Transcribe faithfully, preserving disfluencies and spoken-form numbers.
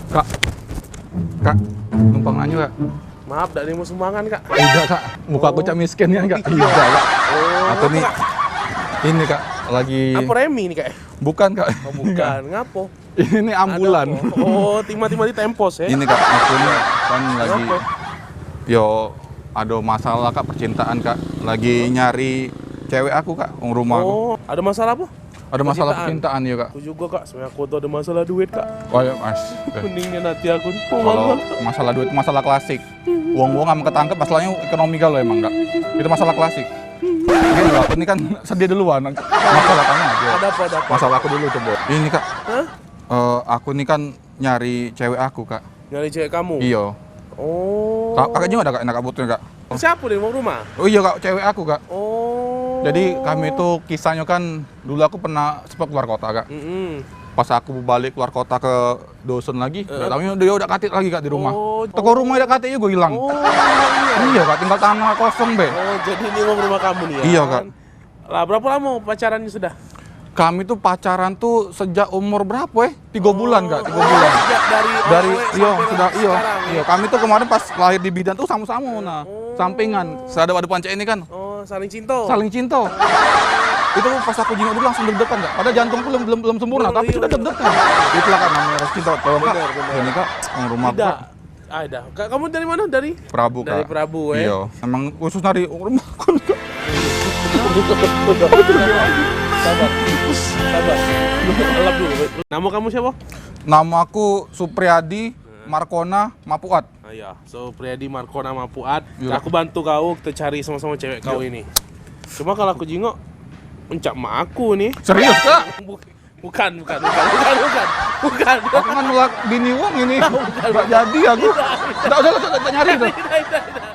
Kak, Kak, numpang nanyo, Kak. Maaf, dak nemu sumbangan, Kak. Idak, Kak. Muka aku cak miskin nian, Kak. Idak, Kak. Oh, aku ni, ini, Kak, lagi. Apa, remi ni, Kak? Bukan, Kak. Oh, bukan. Ngapo? Ini ni ambulan. Ado apo? Oh, timah-timah di tempos, eh? Ini, Kak, aku ni kan lagi, ngapo? Yo, ado masalah, Kak, percintaan, Kak. Lagi nyari cewek aku, Kak, wong rumah aku. Oh, ado masalah apo? Ado masalah percintaan, yo, Kak. Aku jugo, Kak, sebenarnya aku tu ado masalah duit, Kak. Oh, yo, Mas. Oke. Mendingan hati aku ni. Kalo masalah duit, masalah klasik. Wong-wong amen ketangkep, masalahnya ekonomi galo emang, Kak. Itu masalah klasik. Ini aku ni kan sedih duluan. Masalah kamu aja. Ado apo, ado apo? Masalah aku dulu coba. Ini, Kak. Hah? Eh, aku ni kan nyari cewek aku, Kak. Nyari cewek kamu? Iyo. Oh. Ka-, kakak jugo ado, Kak, yang kakak butuhin, Kak? Siapo ni, wong rumah? Oh iyo, Kak, cewek aku, Kak. Oh. Jadi kami tu kisahnyo kan dulu aku pernah sempat keluar kota, Kak. Mm-mm. Pas aku balik keluar kota ke dusun lagi, dak taunya dio dak katik lagi, Kak, di rumah. Oh. Teko rumah dak katik jugo ilang. Oh, iyo. Iyo, Kak, tinggal tanah kosong be. Oh, jadi ini wong rumah kamu ni, ya? Iyo, Kak. Lah, berapa lama pacarannya sudah? Kami tu pacaran tu sejak umur berapa, eh? Tigo bulan, Kak, tigo bulan. Oh, sejak dari awal sampai sekarang, ya? Dari, iyo, sudah, iyo. Iyo, kami tu kemarin pas lahir di bidan tu samo-samo, nah, sampingan. Seada ado pancak ini kan. Oh, saling cinta. Saling cinta. Itu pas aku jingok dulu langsung deg-degan, Kak. Padahal jantung aku belum, belum, belum sempurna, tapi sudah deg-degan. Itulah, Kak, namanya rasa cinta. Tolong, Kak. Benar, benar. Ini, Kak, wong rumah aku, Kak. Tidak. Ada. Kak, kamu dari mana? Dari? Prabu, Kak. Dari Prabu, eh? Iyo. Emang khusus nyari rumah aku, Kak. Sabar. Sabar. Lap dulu. Nama kamu siapa? Nama aku Supriyadi Markona Mapuat. Ah, iya. Supriyadi Markona Mapuat. Iyo. Aku bantu kau, kita cari sama-sama cewek kau ini. Cuma kalau aku jingok, encak mak aku ni. Serius, Kak? Buk-, Bukan, bukan, bukan, bukan, bukan. Bukan. Aku kan nolak bini wong ini. Bukan, bukan. Gak jadi aku. Tidak, tidak. Nggak usah, nggak usah, nggak nyari itu. Tidak, tidak, tidak.